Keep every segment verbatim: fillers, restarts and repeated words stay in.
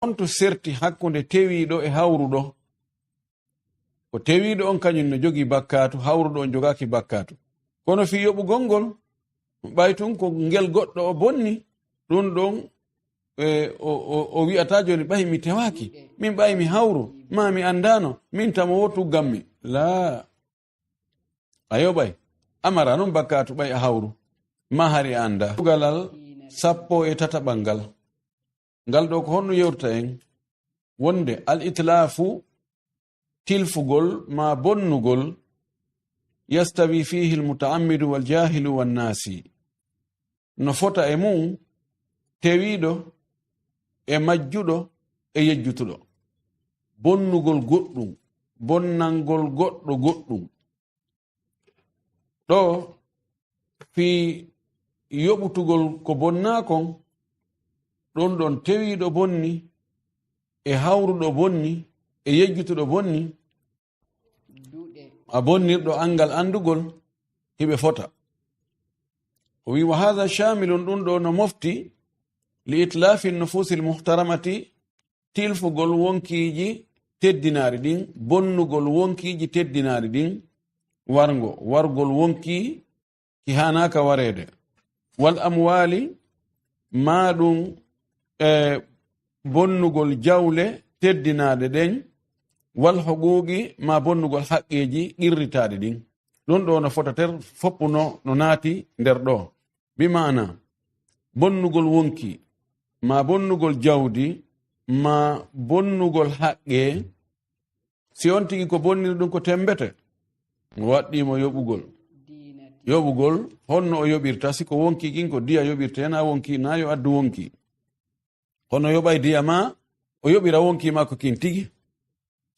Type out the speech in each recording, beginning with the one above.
Honto serti hakkunde tewiiɗo e hawruɗo? Ko tewiiɗo on kañum no jogii bakkaatu, hawruɗo on jogaaki bakkaatu. Kono fii yoɓugol ngol, ɓay tun ko ngel goɗɗo o bonni, ɗun ɗon, e, o, o, o wi'ata jooni, "Ɓay mi tewaaki, min ɓay mi hawru, maa mi anndaano, min tamo wo tuggammi." Laa. A yoɓay, a maraa non bakkaatu ɓay a hawru, maa hari a anndaa. Tugalal sappo e tataɓal ngal. Ngal ɗoo ko honno yewta en? Wonde al itlaafu, tilfugol maa bonnugol, yastawi fiihi al mutaammidu wal jaahilu wan naasi. No fota e mum tewiiɗo e majjuɗo e yejjutuɗo. Bonnugol goɗɗum, bonnangol goɗɗo goɗɗum. Ɗoo fii yoɓutugol ko bonnaa kon, ɗon ɗon tewiiɗo bonni, e hawruɗo bonni, e yejjutuɗo bonni, a bonnirɗo anngal anndugol, hiɓe fota. O wi'i, "Wa haadha shaamilun", ɗun ɗoo no mofti, "li itlaafi nufuusil muhtaramati", tilfugol wonkiiji teddinaaɗi ɗin, bonnugol wonkiiji teddinaaɗi ɗin, warngo, wargol wonkii ki haanaaka wareede. Wal amwaali, maa ɗun, e, bonnugol jawle teddinaaɗe ɗen, wal huquuqi, maa bonnugol haqqeeji qirritaaɗi ɗin. Ɗun ɗoo no fota ter foppuno no naati nder ɗoo. Bi maana, bonnugol wonkii, maa bonnugol jawdi, maa bonnugol haqqe, si on tigi ko bonniri ɗun ko temmbete, mo waɗɗii mo yoɓugol. Yoɓugol, honno o yoɓirta? Si ko wonkii kin ko diya yoɓirtee, naa wonkii, naa yo addu wonkii. Kono yoɓay diya maa, o yoɓira wonkii makko kin tigi.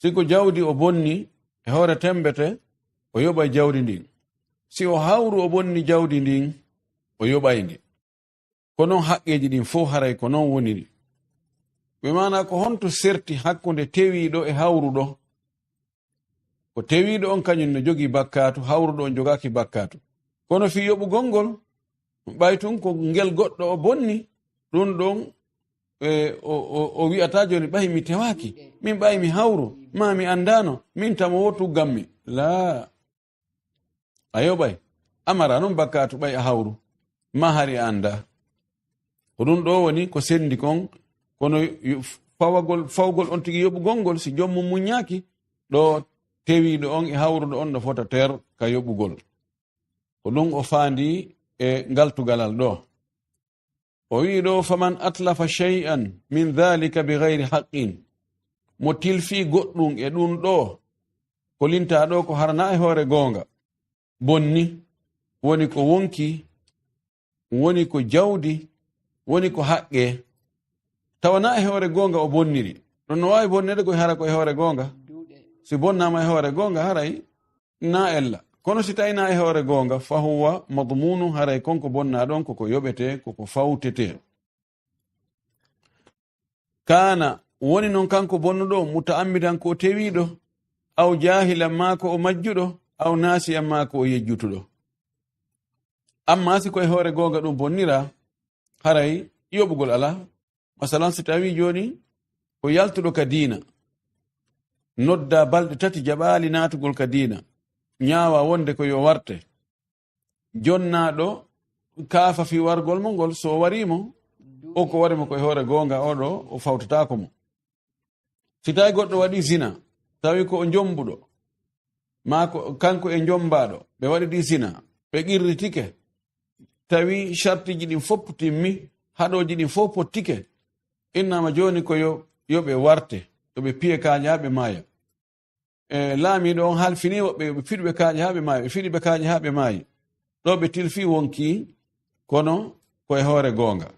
Si ko jawdi o bonni e hoore temmbete, o yoɓay jawdi ndin. Si o hawru o bonni jawdi ndin, o yoɓay ndi. Ko non haqqeeji ɗin fow haray ko non woniri. Ɓe maana ko honto serti hakkunde tewiiɗo e hawruɗo? Ko tewiiɗo on kañum no jogii bakkaatu, hawruɗo on jogaaki bakkaatu. Kono fii yoɓugol ngol, ɓay tun ko ngel goɗɗo o bonni, ɗun ɗon, e, o, o, o wi'ata jooni, "Ɓay mi tewaaki, min ɓay mi hawru, maa mi anndaano, min tamo wo tuggammi." Laa. A yoɓay, a maraa non bakkaatu ɓay a hawru, maa hari a anndaa. Ko ɗun ɗoo woni ko senndi kon, kono yo-, fawagol, fawgol on tigi yoɓugol ngol, si joom mum muññaaki, ɗoo tewiiɗo on e hawruɗo on no fota ter ka yoɓugol. Ko ɗun o faandi e ngal tugalal ɗoo. O wi'i ɗoo, "Faman atlafa shay'an min dhalika bi ghayri haqqin." Mo tilfii goɗɗun e ɗun ɗoo, ko lintaa ɗoo ko hara naa e hoore goonga. Bonni, woni ko wonkii, woni ko jawdi, woni ko haqqee. Tawa naa e hoore goonga o bonniri. Ɗun no waawi bonneede ko hara ko e hoore goonga. Si bonnaama e hoore goonga, haray naa ella. Kono si tawi naa e hoore goonga, fa huwa madmuunu, haray kon ko bonnaa ɗon, ko ko yoɓetee, ko ko fawtetee. Kaana, woni non kanko bonnuɗo, muta'ammidan ko o tewiiɗo, aw jaahilan maa ko o majjuɗo, aw naasiyan maa ko o yejjutuɗo. Ammaa si ko e hoore goonga ɗun bonniraa, haray yoɓugol alaa. Masalan, si tawii jooni ko yaltuɗo ka diina, noddaa balɗe tati jaɓaali naatugol ka diina, ñaawaa wonde ko yo warte. Jonnaaɗo kaafa fii wargol mo ngol, so o warii mo, o ko wari mo ko e hoore goonga, oo ɗoo o fawtataako mo. Si tawii goɗɗo waɗii zina, tawi ko o jombuɗo, maa ko kanko e jombaaɗo, ɓe waɗidii zina, ɓe qirritike, tawi shartiiji ɗin fof timmi, haɗooji ɗin fof pottike, innaama jooni ko yo, yo ɓe warte, yo ɓe piye kaaƴe haa ɓe maaya. E, laamiiɗo on halfinii woɓɓe, yo ɓe fiɗu ɓe kaaƴe haa ɓe maayi, ɓe fiɗi ɓe kaaƴe haa ɓe maayi. Ɗoo ɓe tilfii wonkii, kono ko e hoore goonga.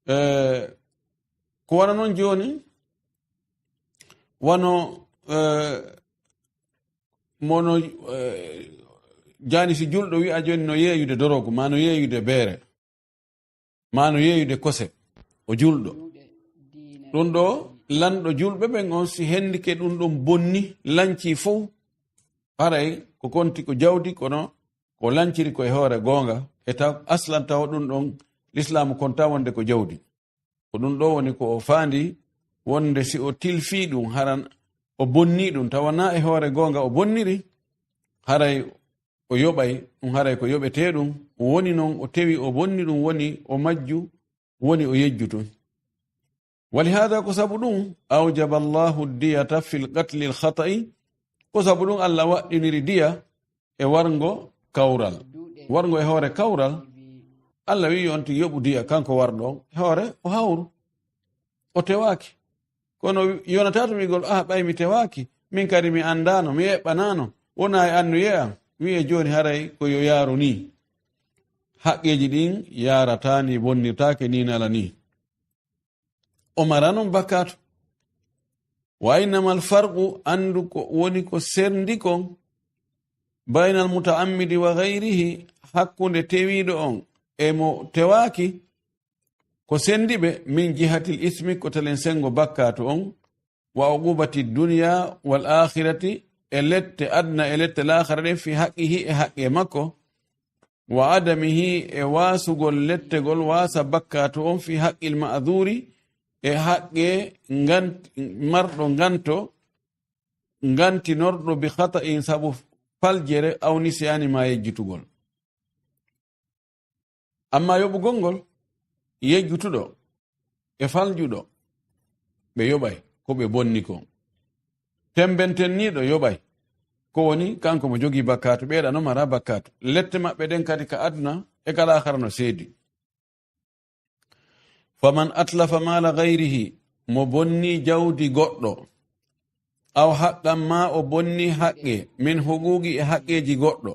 E, ko wano non jooni, wano, e, mono, e, jaani si julɗo wi'a jooni no yeeyude dorogu, maa no yeeyude beere, maa no yeeyude kose, o julɗo. Ɗun ɗoo, lanɗo julɓe ɓen on, si hendike ɗun ɗon bonni, lancii fow, haray ko konti ko jawdi, kono ko lanciri ko e hoore goonga, e taw aslan taw ɗun ɗon, Lislaamu kontaa wonde ko jawdi. Ko ɗum ɗo woni ko o faandi wonde si o tilfii ɗum, haran o bonnii ɗum, tawa naa e hoore goonga o bonniri, haray o yoɓay, ɗum haray ko yoɓetee ɗum. Woni non o tewi o bonni ɗum, woni o majju, woni o yejjutu. Wali haada, ko sabu ɗum, awjaba Allahu diyata fil qatli l khata'i, ko sabu ɗum Allah waɗɗiniri diya e warngo kawral. Warngo e hoore kawral, Allah wi'i on tigi yoɓu diya, kanko warɗo on, e hoore o hawru, o tewaaki. Kono yonataa to wi'gol, "Ah, ɓay mi tewaaki, min kadi mi anndaano, mi eɓɓanaano, wonaa e annuye am." Wi'e jooni haray ko yo yaaru nii. Haqqeeji ɗin yaarataa nii, bonnirtaake nii, nala nii. O mara non bakkaatu. Wa innamal farqu, anndu ko woni ko serndi kon, baynal muta'ammidi wa ghayrihi, hakkunde tewiiɗo on e mo tewaaki, ko sendi ɓe min jihatil ismi, ko telen sengo bakkaatu on, wa uqubati dunya wal akhirati, e lette aduna e lette laakhara ɗen, fi haqqihi, e haqqe makko, wa adamihi, e waasugol lettegol waasa bakkaatu on, fi haqqil ma'dhuri, e haqqe ngan-, marɗo nganto, ngantinorɗo bi khata'in sabu faljere, aw nisyani ma yejjitugol. Amma yoɓugol ngol, yejjutuɗo e faljuɗo, ɓe yoɓay ko ɓe bonni kon. Tembentenniiɗo yoɓay, ko woni kanko mo jogii bakkaatu, ɓeeɗa no mara bakkaatu. Lette maɓɓe ɗen kadi ka aduna e ka laakhara no seedi. Faman atlafa mala ghayrihi, mo bonni jawdi goɗɗo, aw haqqan, ma o bonni haqqe, min huquqi, e haqqeeji goɗɗo,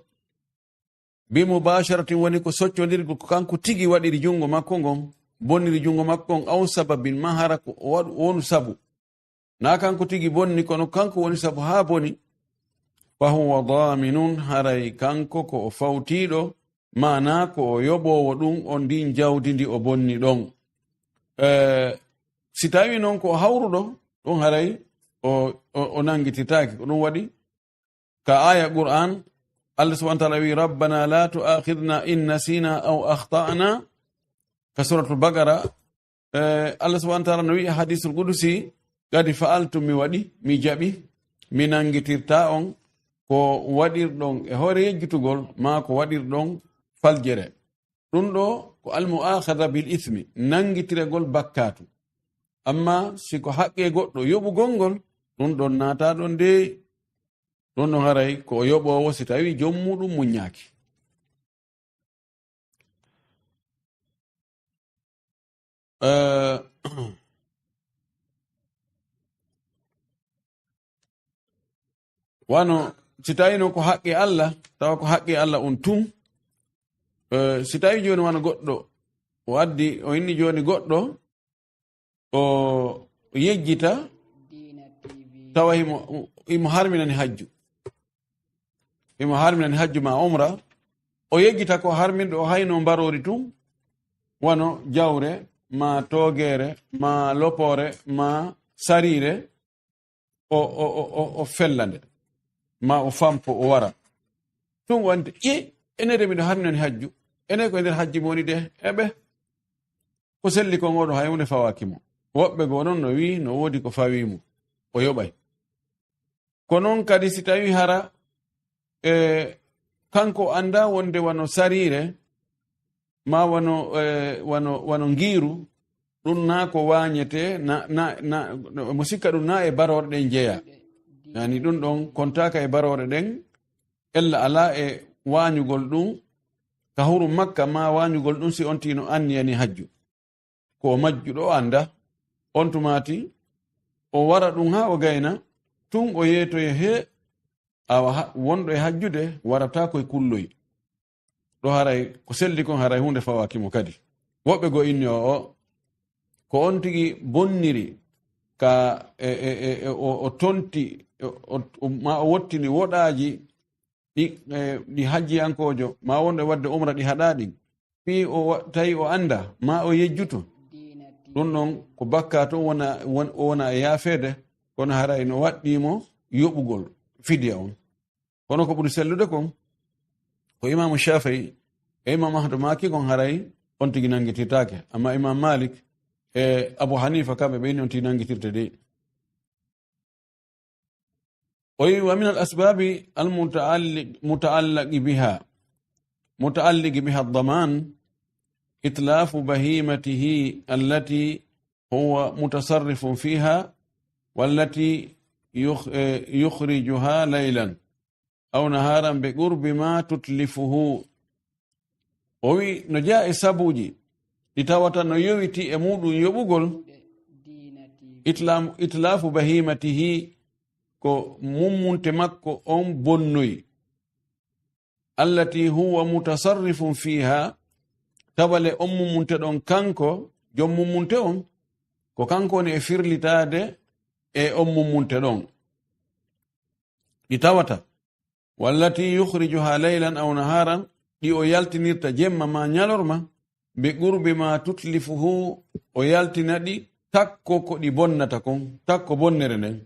bi mubasharatin, woni ko soccondirgol, ko kanko tigi waɗiri junngo makko ngon, bonniri junngo makko on, aw sababin, ma hara ko o waɗu, o wonu sabu. Naa kanko tigi bonni, kono kanko woni sabu haa boni. Fa huwa daminun, haray kanko ko o fawtiiɗo, maanaa ko o yoɓoowo ɗum on ndin jawdi ndi o bonni ɗon. Eh, si tawi non ko o hawruɗo, ɗum haray o, o, o nanngititaake. Ko ɗum waɗi ka aya Qur'an, Allah subhanahu wa ta'ala wi, "Rabbana la tu'akhidhna in nasina aw akhta'na," ka Suratul Baqara. Eh, Allah subhanahu wa ta'ala no wi'i hadisul qudusi, "Qad fa'altu," mi waɗi, mi jaɓi, mi nanngitirta on ko waɗirɗon e hoore yejjutugol, maa ko waɗirɗon faljere. Ɗum ɗo ko al mu'akhadha bil ithmi, nanngitiragol bakkaatu. Amma si ko haqqe goɗɗo yoɓugol ngol, ɗum ɗon naata ɗon de, ɗum ɗon haray ko o yoɓoowo si tawi joom muɗum muññaaki. Eh, wano si tawi non ko haqqe Allah, tawa ko haqqe Allah on tun, eh, si tawi jooni wano goɗɗo, o addi, o inni jooni goɗɗo, o yejjita, tawa himo, himo harminani hajju. Himo harminani hajju ma umra. O yejjita ko harminɗo o hayno mbaroori tun, wano jawre, ma toogeere, ma lopoore, ma sariire, o, o, o, o, o fella nde, ma o fampo, o wara. Tun o andi, "E, ene de miɗo harminani hajju. Ene ko e nder hajji mi woni de, eɓe." Ko selli kon oɗo hay huunde fawaaki mo. Woɓɓe goo non no wi'i no woodi ko fawii mo. O yoɓay. Ko non kadi si tawi hara, e, kanko o anndaa wonde wano sariire, ma wano, e, wano, wano ngiiru, ɗum naa ko waañetee, na, na, na, mo sikka ɗum naa e barooɗe ɗen jeyaa. Yani ɗum ɗon kontaaka e barooɗe ɗen, ella alaa e waañugol ɗum ka huru Makka, ma waañugol ɗum si on tigi no anniyani hajju. Ko o majjuɗo, o anndaa. On tumaati, o wara ɗum haa o gayna, tun o yeetoya he, awa ha, wonɗo e hajjude warataa ko e kulloy. Ɗo haray, ko selli kon haray huunde fawaaki mo kadi. Woɓɓe goo inni o, o, ko on tigi bonniri ka, e, e, e, e, o, o tonti, o, o, o, ma o wottini woɗaaji ɗi, e, ɗi hajjiyankoojo, ma wonɗo e waɗde umra ɗi haɗaa ɗin. Fii o wa-, tawi o anndaa, ma o yejjuto. Ɗum ɗon ko bakkaatu, o wona, won-, o wona e yaafeede, kono haray no waɗɗii mo yoɓugol fidiya on. Kono ko ɓuri sellude kon, ko Imaamu Shaafi'i e Imaamu Ahmadu maaki kon haray on tigi nanngititaake. Amma Imaam Maalik, E Abu Hanifa kamɓe ɓe ni on ti nanngitirte de. O wi, "ومن الأسباب المتعلق، متعلق بها، متعلق بها الضمان إتلاف بهيمته التي هو متصرف فيها والتي يخ-، يخرجها ليلا أو نهارا بقرب ما تتلفه." O wi, no jeyaa e sabuuji ɗi tawata no yowiti e muuɗum yoɓugol, itlam-, itlaafu bahimatihi, ko mummunte makko on bonnoyi, allati huwa mutasarrifun fiha, tabale on mummunte ɗon kanko, jom mummunte on, ko kanko woni e firlitaade e on mummunte ɗon. Ɗi tawata, wallati yukhrijuha laylan aw naharan, ɗi o yaltinirta jemma ma ñalorma, bi qurbi ma tutlifuhu, o yaltina ɗi takko ko ɗi bonnata kon, takko bonnere nden.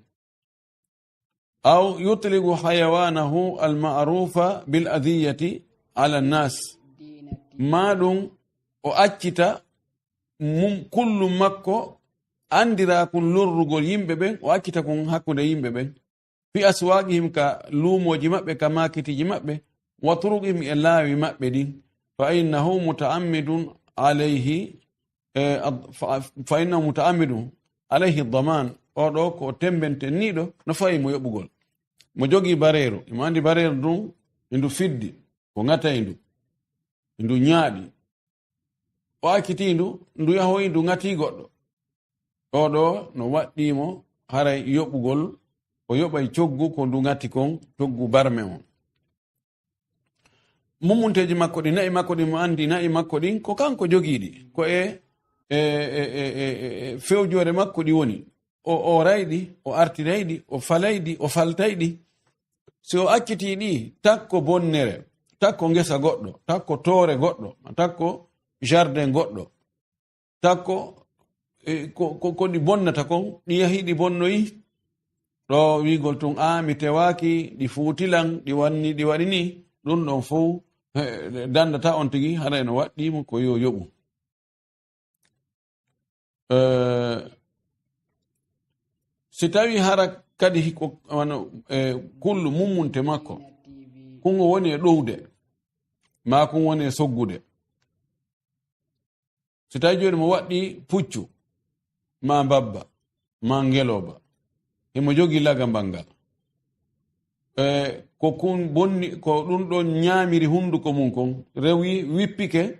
Aw yutliqu hayawanahu alma'rufa bil adiyati ala nas, ma ɗum o accita mum kullu makko andiraa kun lorrugol yimɓe ɓen, o accita kun hakkunde yimɓe ɓen. Fi aswaqihim, ka luumooji maɓɓe, ka maakitiiji maɓɓe, wa turuqihim, e laawi maɓɓe ɗin. Fa innahu muta'ammidun alayhi, eh, ad-, fa, fa innahu muta'ammidun alayhi daman. Oo ɗoo ko temmbenteniiɗo no fawi mo yoɓugol. Mo jogii bareeru, imo anndi bareeru ndun, e ndu fiddi, ko ŋatay ndu, e ndu ñaaɗi. O accitii ndu, ndu yahoyi, ndu ŋatii goɗɗo. Oo ɗoo no waɗɗii mo haray yoɓugol, o yoɓay coggu ko ndu ŋati kon, coggu barme on. Mummunteeji makko ɗin, na'i makko ɗin, mo anndi na'i makko ɗin, ko kanko jogii ɗi. Ko e, e, e, e, e, e fewjoore makko ɗi woni. O ooray ɗi, o artiray ɗi, o falay ɗi, o faltay ɗi. Si o accitii ɗi, takko bonnere, takko ngesa goɗɗo, takko toore goɗɗo, takko jardin goɗɗo, takko, e, ko, ko, ko ɗi bonnata kon, ɗi yahii ɗi bonnoyi. Ɗoo wiigol tun, "Aa, mi tewaaki, ɗi fuuti lan, ɗi wanni, ɗi waɗi nii," ɗun ɗon fow, e, danndata on tigi, haray no waɗɗii mo ko yo yoɓu. Eh, si tawii hara kadi hiko, wano, eh, kullu mummunte makko, kun o woni e ɗowde, maa kun woni e soggude. Si tawii jooni mo waɗɗii puccu, maa mbabba, maa ngelooba, himo jogii lagambal ngal. Eh, ko kun bonni, ko ɗun ɗon ñaamiri hunduko mun kon, rewi, wippike,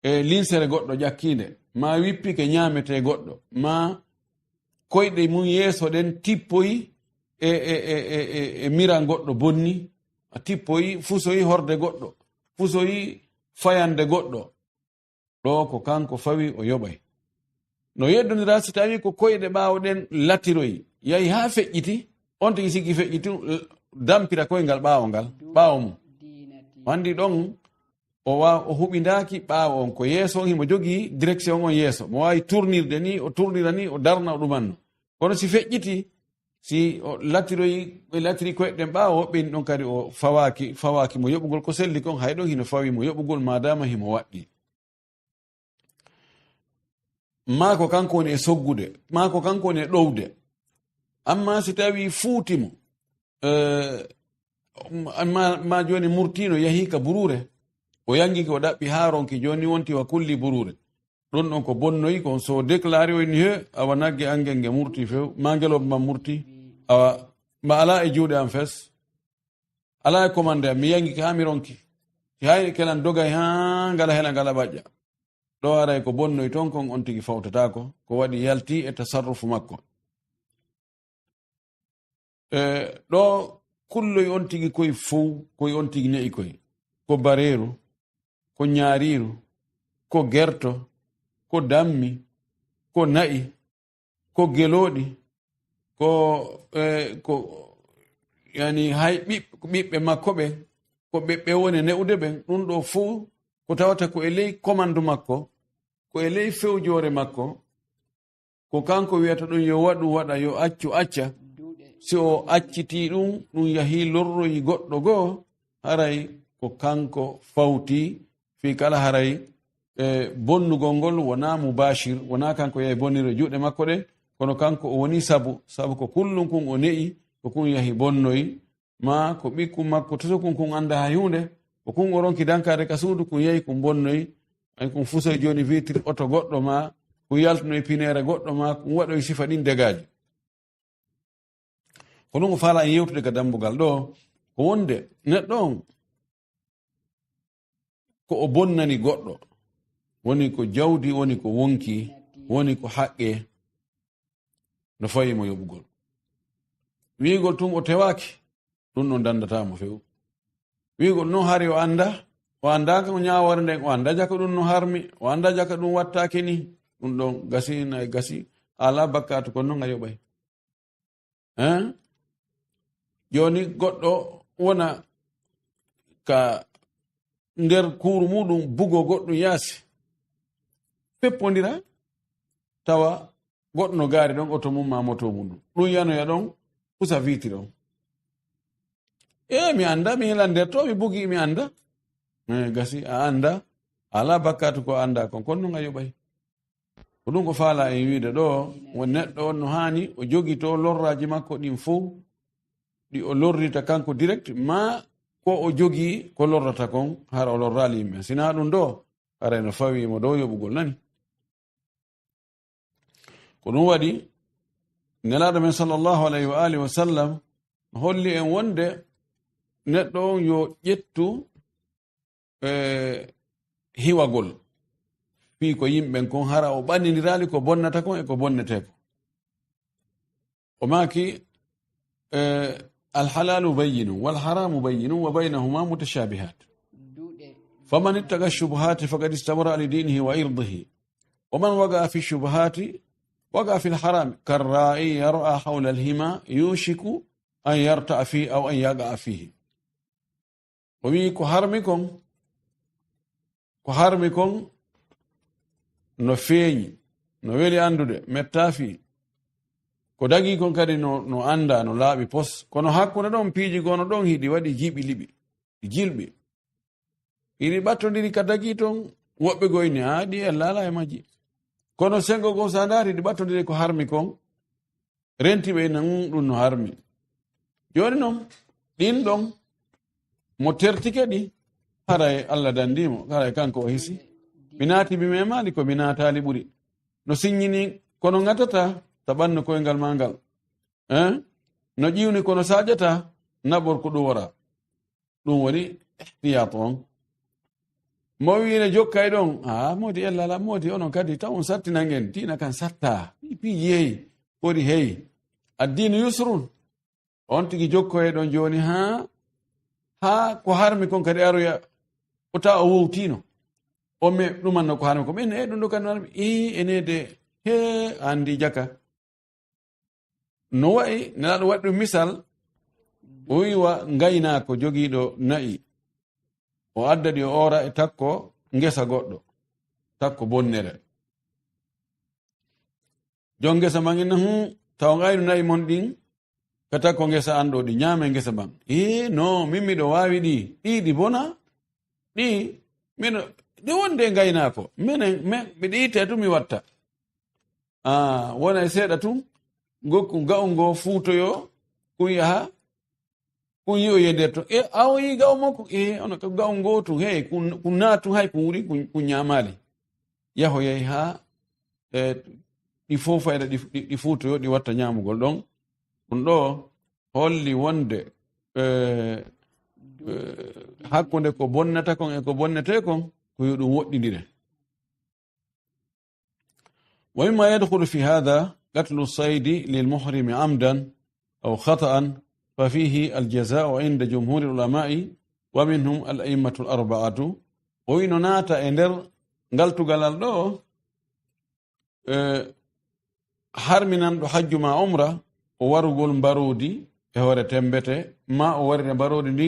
e linsere goɗɗo ƴakkiinde, maa wippike ñaametee goɗɗo, maa koyɗe mun yeeso ɗen tippoyi e, e, e, e, e, e miran goɗɗo bonni, a tippoyi, fusoyi horde goɗɗo, fusoyi fayande goɗɗo. Ɗoo ko kanko fawi o yoɓay. No yeddondiraa si tawii ko koyɗe ɓaawo ɗen latiroyi, yahi haa feƴƴiti, on tigi sikki feƴƴiti, dampira koyngal ɓaawo ngal, ɓaawo mum. Anndi ɗon o wa-, o huɓindaaki ɓaawo on, ko yeeso on himo jogii direction on yeeso. Mo waawi tournirde ni, o tournira ni, o darna, o ɗumanno. Kono si feƴƴiti, si o latiroyi, ɓe latiri koyɗe ɗen ɓaawo, woɓɓe ni ɗon kadi o fawaaki, fawaaki mo yoɓugol ko selli kon, hay ɗon hino fawi mo yoɓugol maadaama himo waɗɗii. Maa ko kanko woni e soggude, maa ko kanko woni e ɗowde. Ammaa si tawii fuuti mo, eh, ma, ma jooni murtiino yahii ka buruure, o yangike, o ɗaɓɓi haa ronki, jooni wonti wa kulli buruure. Ɗun ɗon ko bonnoyi kon, so o déclaré o inni, "He, awa nagge an ngen nge murti few, maa ngelooba man murti, awa ma alaa e juuɗe an fes, alaa e commande an, mi yangike haa mi ronki. Si hay kelan dogay haa ngala hela ngala ɓaƴƴa." Ɗoo haray ko bonnoyi ton kon on tigi fawtataako, ko waɗi yalti e tasarrufu makko. E, ɗoo kulloy on tigi koy fow, koy on tigi ne'i koy. Ko bareeru, ko ñaariiru, ko gerto, ko dammi, ko na'i, ko gelooɗi, ko, e, ko, yani, hay ɓiɓ-, ɓiɓɓe makko ɓe, ko ɓe, ɓe woni ne'ude ɓen. Ɗun ɗoo fow ko tawata ko e ley komandu makko, ko e ley fewjoore makko, ko kanko wi'ata ɗun yo waɗu, waɗa, yo accu, acca. Si o accitii ɗun, ɗun yahii lorroyi goɗɗo goo, haray ko kanko fawtii, fii kala haray e bonnugol ngol wonaa mubashir, wonaa kanko yahi bonniri e juuɗe makko ɗe, kono kanko o woni sabu, sabu ko kullum kun o ne'i, ko kun yahi bonnoyi, ma ko ɓikkun makko tosokun kun annda hay huunde, ko kun o ronki dankaade ka suudu, kun yahi kun bonnoyi, ay kun fusoy jooni vitre oto goɗɗo ma, kun yaltinoy pineere goɗɗo ma, kun waɗoy sifa ɗin degaaji. Ko ɗum o faala en yewtude ka dambugal ɗo, ko wonde neɗɗo on ko o bonnani goɗɗo, woni ko jawdi, woni ko wonki, woni ko haqqe, no fawi mo yoɓugol. Wi'ugol tun o tewaaki, ɗum ɗon dandataa mo few. Wi'ugol non hari o annda, o annda ko ñaawoore nden, o annda jaka ɗum no harmi, o annda jaka ɗum wattaake ni, ɗum ɗon gasi, nay gasi, alaa bakkaatu, kono non a yoɓay. Hein? Jooni goɗɗo wona ka nder kuuru muɗum, bugo goɗɗum yaasi, feppondira, tawa goɗɗo no gaari ɗon, oto mum ma moto muɗum. Ɗum yanoya ɗon, pusa vitre on. E, mi annda, mi hila nder to, mi bugi, mi annda. E, gasi, a annda, alaa bakkaatu ko annda kon, kon non a yoɓay. Ko ɗum ko faala en wiide ɗo, won neɗɗo on no haani o jogito lorraaji makko ɗin fow, ɗi o lorrita kanko direct, ma ko o jogi ko lorrata kon, hara o lorraali yimɓe. Sinaa ɗum ɗo, hara no fawi mo dow yoɓugol nani. Ko ɗum waɗi, Nelaaɗo men sallallahu alayhi wa alihi wa sallam holli en wonde neɗɗo on yo ƴettu, e, hiwagol fii ko yimɓen kon, hara o ɓannindiraali ko bonnata kon e ko bonnetee kon. O maaki, e, "Alhalalu bayyinun, walharamu bayyinun, wa baynahuma mutashabihat. Faman ittaqa shubuhati faqad istabra li dinihi wa irdihi. Wa man waqa fi shubuhati, waqa fi lharami. Karra'i yar'a hawla lhima, yushiku an yarta'a fihi aw an yaqa fihi." O wi'i ko harmi kon, ko harmi kon no feeñi, no weli anndude, mettaa fii. Ko dagii kon kadi no, no anndaa, no laaɓi pos. Kono hakkunde ɗon piiji goo no ɗon hiɗi waɗi jiɓi liɓi, ɗi jilɓi. Hiɗi ɓattondiri ka dagii ton, woɓɓe goo inni, "Aa, ɗi en laalaa e majji." Kono senngo goo, so a ndaari, ɗi ɓattondiri ko harmi kon, renti ɓe ina, "Mm, ɗum no harmi." Jooni noon, ɗin ɗon, mo tertike ɗi, haray Allah danndii mo, haray kanko o hisi. Mi naati, mi memaali, ko mi naataali ɓuri. No siññini, kono ŋatataa ta ɓannu koyngal maa ngal. Eh? No ƴiwni, kono saaƴataa naɓor ko ɗuwora. Ɗum woni ihtiyat on. Mo wi'ine jokkay ɗon, "Ah, moodi ella la, moodi onon kadi taw on sattinan en, diina kan satta, piiji hey, ɓori hey. Addiinu yusrun." On tigi jokkoye ɗon jooni haa, haa ko harmi kon kadi aroya, o tawa o wowtiino. O me ɗumanno ko harmi ko. Ɓen, "E ɗum ɗo kan harmi?" "Ii, ene de, he, anndi jaka." No wa'i, Nelaaɗo waɗi ɗum misal, o wi'i wa ngaynaako jogiiɗo na'i, o adda ɗi o oora e takko ngesa goɗɗo, takko bonnere. Jon ngesa man inna, "Hum, taw ngaynu na'i mon ɗin ka takko ngesa an ɗo, ɗi ñaame ngesa man." "Ee, no, min miɗo waawi ɗi, ɗi, ɗi bona, ɗi, miɗo, ɗi wonde ngaynaako, minen, men, miɗo itte tun mi watta." Ah, wona e seeɗa tun, gokku ga'u ngo fuutoyo, kun yaha, kun yi'oye nder ton. E, a o yi ga'u makko? E, ono ka ga'u ngo tun, hey, kun, kun naatu hay kun wuri, kun, kun ñaamaali. Yahoyay haa, e, ɗi fow fayda, ɗi, ɗi, ɗi fuutoyo, ɗi watta ñaamugol ɗon. Ɗum ɗo holli wonde, e, e, hakkunde ko bonnata kon e ko bonnetee kon, ko yo ɗum woɗɗindire. ومما يدخل في هذا قتل الصيد للمحرم عمدا أو خطأ، ففيه الجزاء عند جمهور العلماء ومنهم الأئمة الأربعة. O ino naata e nder ngal tugalal ɗo, e, harminanɗo hajju ma umra, o warugol mbaroodi e hoore tembete, ma o warira mbaroodi ndin